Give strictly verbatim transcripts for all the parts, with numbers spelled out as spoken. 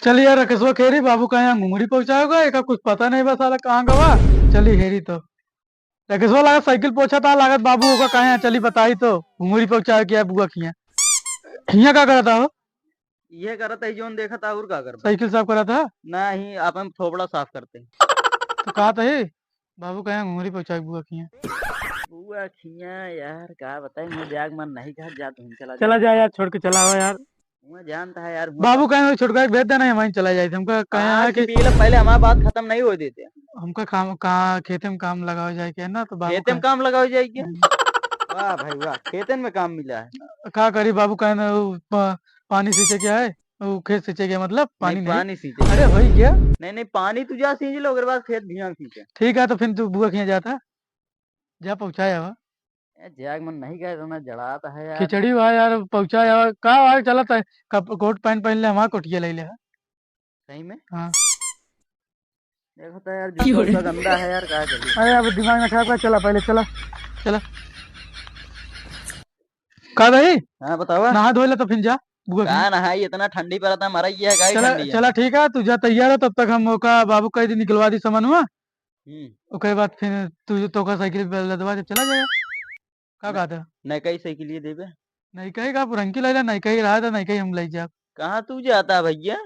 चली यार, रकेशवा खेरी बाबू का यहाँ घुंघुड़ी पहुँचावेगा, एका कुछ पता नहीं बा साला कहाँ गवा। चली हेरी तो। रकेशवा लागत साइकिल पोछा था, लागत बाबू ओका कहे, चली बताई तो, घुंघुड़ी पहुँचावे के है बुआ खिया। हिया का करत हो? ये करत है जोन देखत है, और का करबे? साइकिल साफ करत है? नहीं, आप हम थोबड़ा साफ करते हैं। तो कहत है, बाबू कहे घुंघुड़ी पहुँचावे बुआ खिया। बुआ खिया यार, का बताई, मैं जाग मन नहीं घर जात हूँ, चला चला जा। जा यार, छोड़ के चला आवा यार। मैं जानता है यार, मैं बाबू कहे छोटका के भेज देना है, वहीं चला जाए। हमका कहे आज है कि पीला पहले हमारा बात खत्म नहीं हो देते। हमका काम, का खेते में काम लगावे जाए के है ना, तो बाबू खेते में कहे काम लगावे जाए के? हम्म। वाह भाई वाह, खेतन में काम मिला है। का करी बाबू कहे ना, वो पा-, पानी सींचे के है, वो खेत सींचे के मतलब पानी नहीं, नहीं। पानी सींचे। अरे होई गया। नहीं, नहीं, पानी तू जा सींच लो, ओकर बाद खेत भियान सींचे। ठीक है, तो फिर तू बुआ खिया जाता, जा पहुँचाया हुआ। ए, जाग मन नहीं गए, इतना जड़ात है यार। खिचड़ी हुआ यार, पहुँचाया हुआ। का हुआ, चलत है, कप-, कोट पैंट पहन ले, हमारा कोटिया ले ले है। सही में? हाँ। देखो तो यार, जूता उता गंदा है यार, का करी? अरे अब दिमाग में खराब कर, चला पहले, चला, चला। का रही? हाँ, बतावा। नहा धोए ला तो फिर जा, बुआ का खिया। नहाई, इतना ठंडी पड़ता, मरा ही है, का ही चला, ठंडी है? चला, ठीक है, तू जा तैयार हो, तब तक हम ओका बाबू कह दी निकलवा दी सामानवा। हम्म। ओकरे बाद फिर तू तोका साइकिल पे लदवा जब चला जाए। का न-, कहत है? नयका ही साइकिल ये देबे? नयका ही का, पुरनकी लैला, नयका ही रहा था, नयका ही हम ले जाब। कहाँ तू जाता भैया?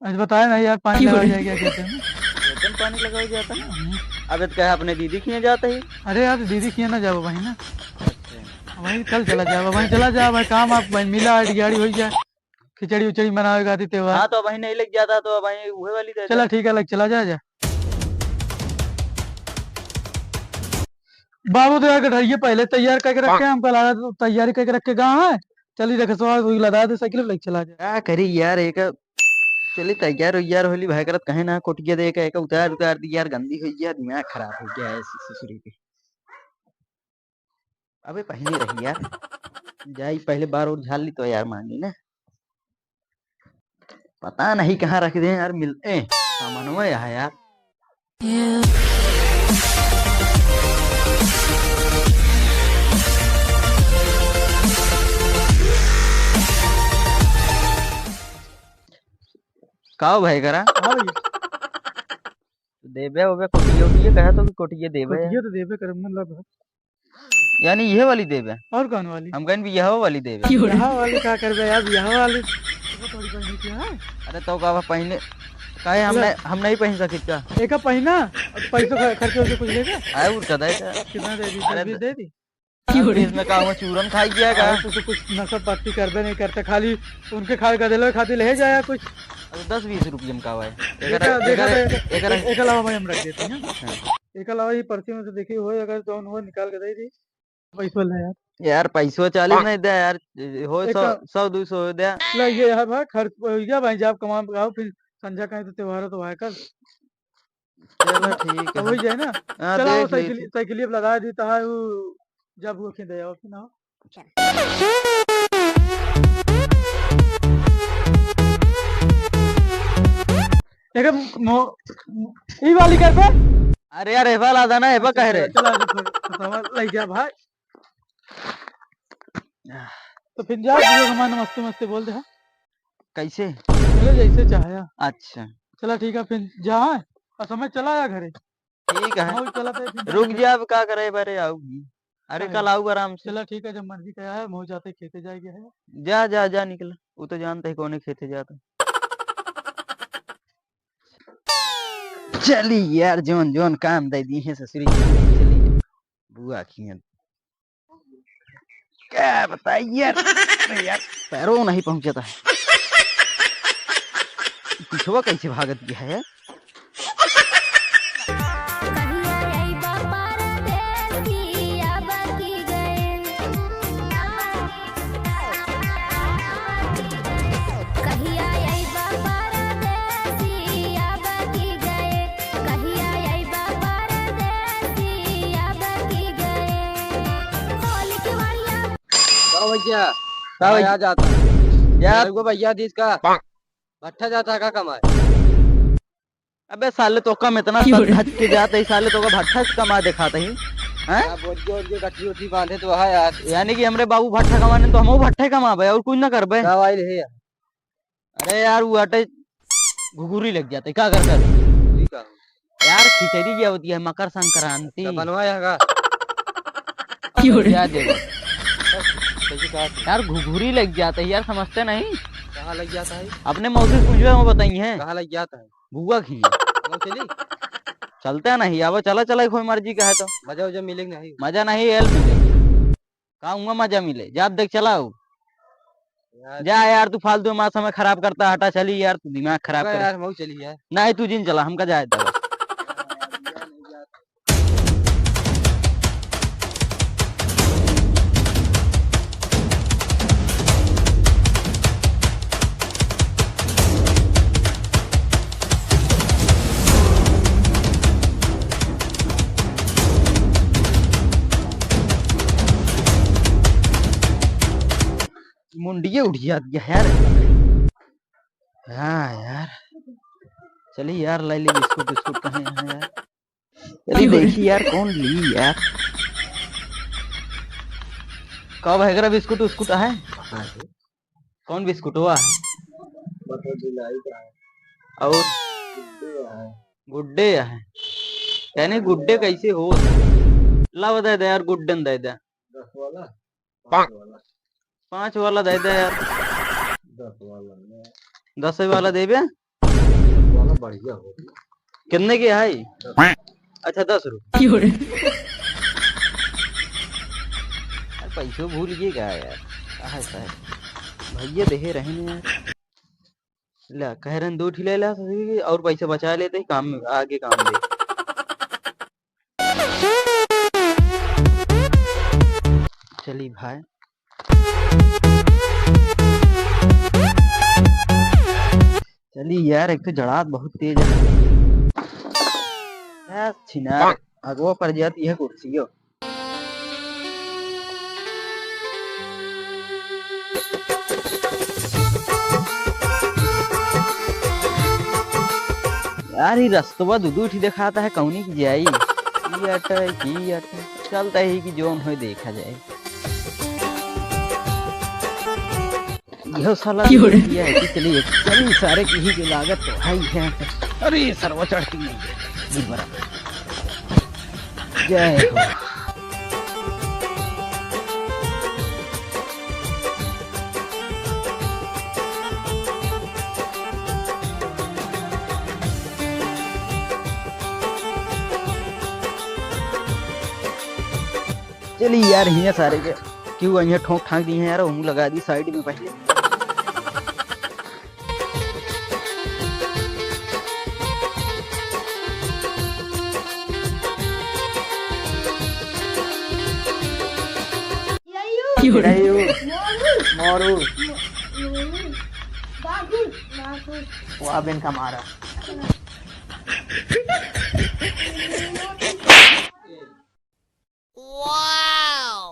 आज बताया नहीं यार, पानी लगा जाए क्या खेते में? खेते में पानी लगावे जाता है? हम्म। अबे तो कहे अपने दीदी खिया जाता है। अरे यार, दीदी खिया ना जाओ भाई ना। अच्छा। वहीं कल चला जाओ, वहीं चला जाओ भाई, काम आप भाई मिला, गाड़ी हो जाए। खिचड़ी उचड़ी मनावे खातिर त्योहार। हाँ, तो अबहीं नहीं लग जाता, तो अबहीं उहे वाली दे चला, दे। ठीक है, लग चला जा, जा। बाबू तो यार गठरिये पहले तैयार करके रखे, हमका लगा तो तैयारी करके रखे गा है। चली रखे सवाल, वही लदा दे साइकिल, लग चला जा। का करी यार, एक चली तैयार उयार होली भाई करत कहे ना कोटिया दे के एक उतार उतार दी यार, गंदी हुई गया, दिमाग खराब हो गया है इस ससुरी के। अबे पहिने रही यार, जाई पहले बार और झाल ली तो यार मांगी ना, पता नहीं कहाँ रख दे यार, मिल ए सामानवा यहाँ यार। का हो भाई करा? हाँ भैया। देबे ओबे कोटिये उटिये कहे तो कि कोटिये देबे। कोटिये तो देबे करे, मतलब। यानी इहे वाली देबे? और कौन वाली? हम कहेन भी यह वाली देबे। यह वाली का करबे यार, यह वाली। वो थोड़ी पहनी थी, हाँ? अरे तो का पहिने, काहे हम ले। नहीं, हम नहीं पहन सकित का? एका पहिना, पैसो ख-, खर्चे वर्चे कुछ लेके? आए उठ का दे का? कितना दे दी? अरे बीस द-, दे दी? अरे बीस में का हुआ, चूरन खाई गया का? अरे तो, तो कुछ नशा पत्ती करबे नहीं करते, खाली उनके खा-, गदेलो खातिर ले जाया कुछ। अरे दस बीस रुपये में का हुआ है? एका, देखा, देखा, एका, देखा, एका, एका अलावा भाई हम रख देते हैं। हाँ। एका अलावा ये पर्ची में से देखी हुए, अगर जौन हुआ निकाल के दे दी। पैसो ले यार। यार पैसो चालीस नहीं दे यार, हो एक सौ, का सौ दो सौ दे। ले ये है भाई, खर्च हो गया भाई, जब कमा आओ फिर संझा कहीं तो त्योहार तो भाई कल। चलो ठीक तो है। हो ही जाए ना। हाँ, चला वो देख ली साइकिल, थी। साइकिल अब लगा दी तो है वो जब वो खेत जाओ फिर ना। एक मो-, ई वाली कर पे। अरे यार, एबा ला देना, एबा कह रहे। चला, चला, चला, चला, ले गया भाई। तो फिर जा, बुआ के माँ नमस्ते, नमस्ते बोल दे, हाँ? कैसे? चलो, जैसे चाहे। अच्छा। चला, ठीक है, फिर जा, हाँ? और समय चला आया घरे। ठीक है। मौज चला पे, फिर रुक जाएंगे। जा, अब का करे, बारे आऊगी। अरे, काहे? कल आऊगा आराम से। चला, ठीक है, जब मर्जी का है, मौज आते खेते जाएंगे, है? जा, जा, जा, निकल। वो तो जानते हैं कौन है खेते जाता। चली यार, जौन, जौन काम दे दी है ससुरी, चली। बुआ की है। क्या बताई यार, अरे यार, पैरों नहीं पहुंचता है। पिछवा कैसे भागत गया है? कहिया अइबा परदेसी, अब की गए। कहिया अइबा परदेसी, अब की गए। कहिया अइबा परदेसी, अब की गए। होली के बढ़िया। का भैया? का भैया? आ जाता। यार। मेरे को भैया दीस का भट्ठा जाता का कमाए? अबे साले, तो कम इतना क्यों रे? सज धज के जात है, साले, तो का भट्ठा से कमा दिखात है, हैं? हाँ, बोझ के, बोझ के गठरी उठरी बांधे तो है यार। यानी कि हमरे बाबू भट्ठा कमाने तो हमहू भट्ठा ही कमाबे और कुछ ना करबे। का भाई रे यार? अरे यार, वो अटे घुघुरी लग जात है, का कर कर? घुघुरी का? यार, खिचड़ी की होती है, मकर संक्रांति। तो बनवा यहाँ का? क्यों रे? क्या देबो? कैसे कहा थी? यार, घुघुरी लग जात है यार, समझते नहीं। कहाँ लग जाता है? अपने मौसी से पूछबे, वो बताई है। कहाँ लग जाता है? बुआ की। वो चली? चलते नहीं, अब चला, चला, कोई मर्जी का है तो। मजा उजा मिले कि नहीं? मजा नहीं, एल मिले। का हुआ मजा मिले? जा देख, चलाओ। यार। जा यार, तू फालतू में समय खराब करता, हटा, चली यार, तू दिमाग खराब कर। यार, मऊ चली यार। नहीं, तू जिन चला, हमका जाए दे। मुंडिये उठिया दिया यार। हाँ यार, चली यार, लाई ली बिस्कुट उस्कुट कहीं है यार। अरे देखी यार, कौन ली यार? का भैगरा बिस्कुट उस्कुट है? कौन बिस्कुट हुआ है? बटर डिलाइट है। और? गुड्डे है। गुड्डे है। यानी गुड्डे कैसे हो? लावा दे दे यार, गुड्डन दे दे। दस वाला? पाँच वाला। पाँच वाला दे दे यार। दस वाला ले। दस वाला देबे? दस वाला बढ़िया हो। कितने के है? दस। अच्छा, दस रुपये। क्यों रे? यार, पैसो भूल गए का यार? का है, का है? भैया देहे रहे ने यार। ला, कह रहे हैं दो ठिले ला, और पैसे बचा लेते हैं, काम में, आगे काम में। चली भाई। चली यार, एक तो जड़ात बहुत तेज है। ए, छिनार, अगवा पर जाती है कुर्सियो। यार, ई रस्तवा दू दू ठी देखाता है, कौनी की जाई? ई अटे, की अटे? चलता ही कि जौन होए देखा जाए। यह साला क्यों रे? ये है कि चलिए, चलिए सारे की ही जो लागत तो है ही है। अरे, सरवा चढ़ती नहीं है। जी बराबर। जय हो। चली यार, हियाँ सारे के क्यों हियाँ ठोंक ठाक दी है यार, हमू लगा दी साइड में पहले। ययू। ययू। मोरू। मोरू। मोरू। बाघू। बाघू। वाह, बेन का मारा।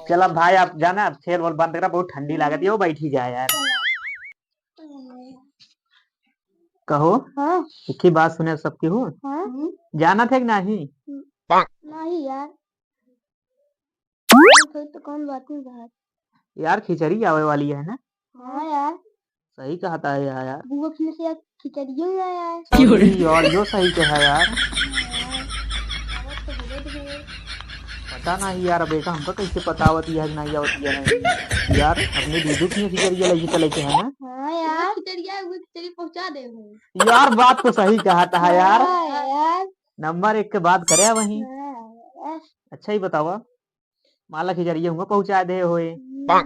चला भाई, आप जाना, अब खेल वोल बंद करा, बहुत ठंडी लागत है, वो बैठी जाए यार। कहो, हाँ। एक ही बात सुने सबकी हूँ। हाँ। जाना थे कि नहीं? नहीं यार। तो कौन बात नहीं बात। यार, खिचड़ी आवे वाली है ना? हाँ यार। सही कहता है यार। बुआ खिन से यार खिचड़ियो ही आया है। अरे यार, यो सही कहा यार। हाँ यार, आवत तो होबे दे। पता नहीं यार, अब एका हमका कैसे पता आवत है कि नहीं आवत है नहीं। यार, अपने दीदू की खिचड़िया लेके चले के है ना? हाँ यार। खिचड़िया, वो खिचड़ी पहुँचा दे हो। यार, बात तो सही कहता है यार। हाँ यार। नंबर एक के बात करे वही। हाँ यार। अच्छा ही बतावा, माला खिचड़िया हुआ पहुँचा दे होए। हम्म।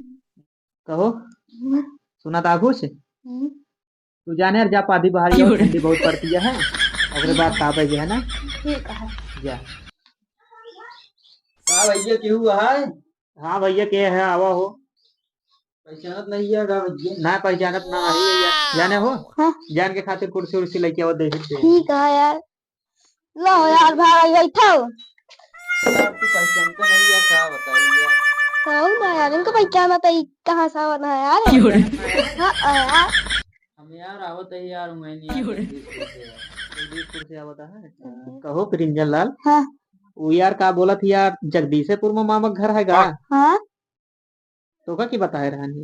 कहो, हम्म। सुना था कुछ? हम्म। तू जाने यार, जा पादी बाहर जाओ, क्यों रे? ठंडी बहुत पड़ती है, ओकरे बाद तापे के है ना? ठीक है। जा। का भैया, केहू है? हाँ भैया, के है, आवा हो। पहचानत नहीं है का भैया? ना, पहचानत ना है भैया। जाने हो? हाँ। जान के खातिर कुर्सी उर्सी लेके आवा, देखते हैं। ठीक है यार। लो यार, भाई बैठो। यार, तू पहचानते नहीं है, का बताई यार? कहू ना यार, इनको पहचानत है, कहाँ से आवत है यार? क्यों रे? हाँ यार। हम यार आवत है यार, मैं नहीं क्यों रे? जगदीशपुर से यार। जगदीशपुर से आवत है? हम्म। कहो प्रिंजन लाल। हाँ। वो यार का बोलत है यार, जगदीशपुर में मामा घर है का? हाँ। तो का की बताए रहनी?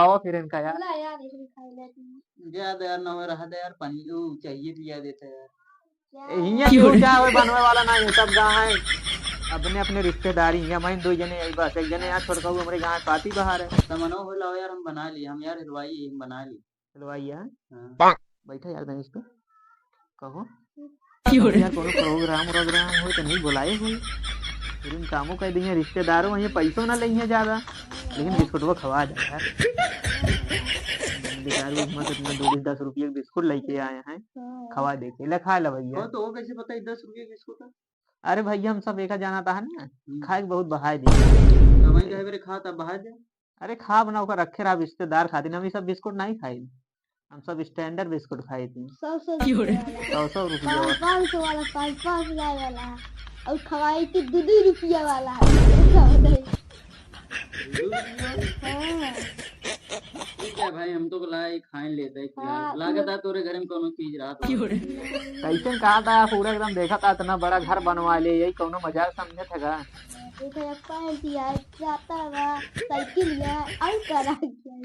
खवावा फिर इनका यार। ला यार, एक भी खा लेती हूँ। जा दे यार, ना हो रहा दे यार, पानी, ऊ चाहिए पिया देता यार। क्या? ए, हियाँ क्यों क्यों रे? क्या होए, बनवे वाला ना, ये सब गा है। अपने, अपने रिश्तेदारी, हियाँ मैं दो जने आई बस, एक जने यहाँ छोड़ के हमरे गाँव पाती बाहर है। तमनो हो लाओ यार, हम बना ली, हम यार हलवाई, हम बना ली। हलवाई है? हाँ। बैठा यार, मैं इस पे। कहो। क्यों रे? यार, कोनो प्रोग्राम व्रोग्राम हो तो नहीं बुलाए हो। फिर इन कामों का दिए रिश्तेदारों, ये पैसों ना लेइए ज्यादा, लेकिन बिस्कुटवा खवा दे यार। बेचारू हिम्मत इतना दो दस रुपये के बिस्कुट लेके आए हैं, हाँ। खवा दे के। ले खा ले भैया। हाँ, तो वो कैसे पता है दस रुपये के बिस्कुट है? अरे भैया, हम सब एक जाना था ना, हम्म। खाए के बहुत बहाए दी। तो वहीं कहे बेरे खा, तब बहाए दे। अरे खाब ना, ओकर रखे रहा रिश्तेदार खातिर। हम ई सब बिस्कुट नहीं खाई, हम सब स्टैंडर्ड बिस्कुट खाई थी। सौ, सौ रुपया वाला। सौ, सौ रुपया वाला। पाँच, पाँच सौ वाला, पाँच, पाँच हजार वाला। और खवाई थी दो, दो रुपया वाला। हाँ। ठीक है भाई, हम तो लाई खाए लेते हैं फिलहाल। हाँ, लागत है तोरे घर में कोनो चीज रात हो। कैसे कहा था पूरा एकदम देखा था, इतना बड़ा घर बनवा ले, यही कोनो मजाक समझे थे का? देखो, ये पैंट या, जाता बा, साइकिल या, और करा क्या?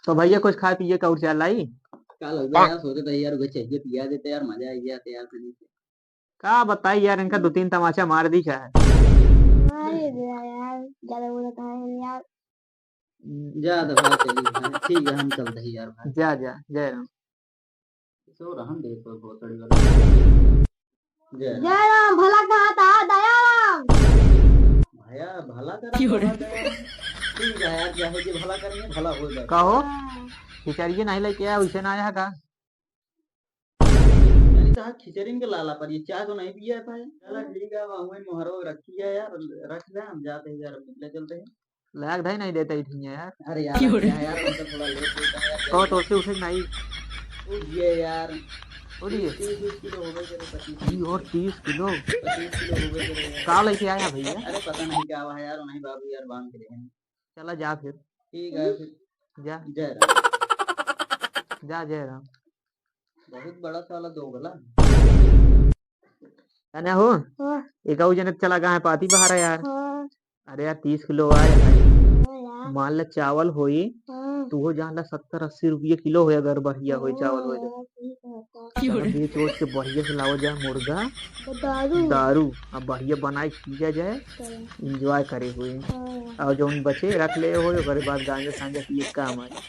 तो भैया, कुछ खाए पिए का और चाह लाई? का लगता है यार, सोचे तो यार, उहे चाहिए पिया देते यार, मजा आ गया था यार, कहीं से। का बताई यार, इनका दो तीन तमाचा मार दी चाहे। मारे दे यार, ज्यादा बोलता है यार। जा दे भाई, चली भाई। ठीक है, हम चलते हैं यार भाई। जा, जा, जय राम। सो रहन दे, कोई भोसड़ी वाला। जय राम। जय राम, भला कहा था, दयाराम। भैया, भला कर, क्यों रे? भला कर। ठीक है यार, चाहे जे भला करेंगे, भला हो जाए। का हो? हाँ। खिचड़िए नहीं लेके आया, उसे ना आया का? यानी तो हाँ, खिचड़ी के लाला पर ये चाय तो नहीं पिया है भाई। चला ठीक है, अब हमें मोहरो रखी है यार, रख ले, हम जाते हैं यार, ले चलते हैं। लाग धाई नहीं देता ही ठीक है यार। अरे यार, क्यों रे? क्या यार, हम तो थोड़ा लेट होता है यार। कहो तो से उठे नहीं। उठ गए यार। उठ गए? तीस, तीस किलो हो गए तेरे, पच्चीस। ई और तीस किलो? पच्चीस किलो हो गए तेरे यार। का लेके आया भैया? अरे पता नहीं क्या हुआ है यार, नहीं बाबू यार बांध के रहे हैं। चला जा फिर। ठीक है फिर। जा। जय राम। जा, जय राम। बहुत बड़ा साला दोगला। जाने हो? हाँ। एक आऊ जने चला गा है पाती बाहर है यार। हाँ। अरे यार, तीस किलो आए है। हाँ यार। मान ले चावल होई, हाँ। तू हो जान ला सत्तर अस्सी रुपये किलो होई, अगर बढ़िया होई हाँ चावल होई तो। यार, सही कहता। चलो, बेच ओच के बढ़िया से लावा जाए मुर्गा, तो दारू। दारू, अब बढ़िया बनाए पिया जाए, चलो। Enjoy करे हुए। हाँ। और जौन बचे रख ले हो, ओकरे बाद गांजा सांजा पिए काम आए।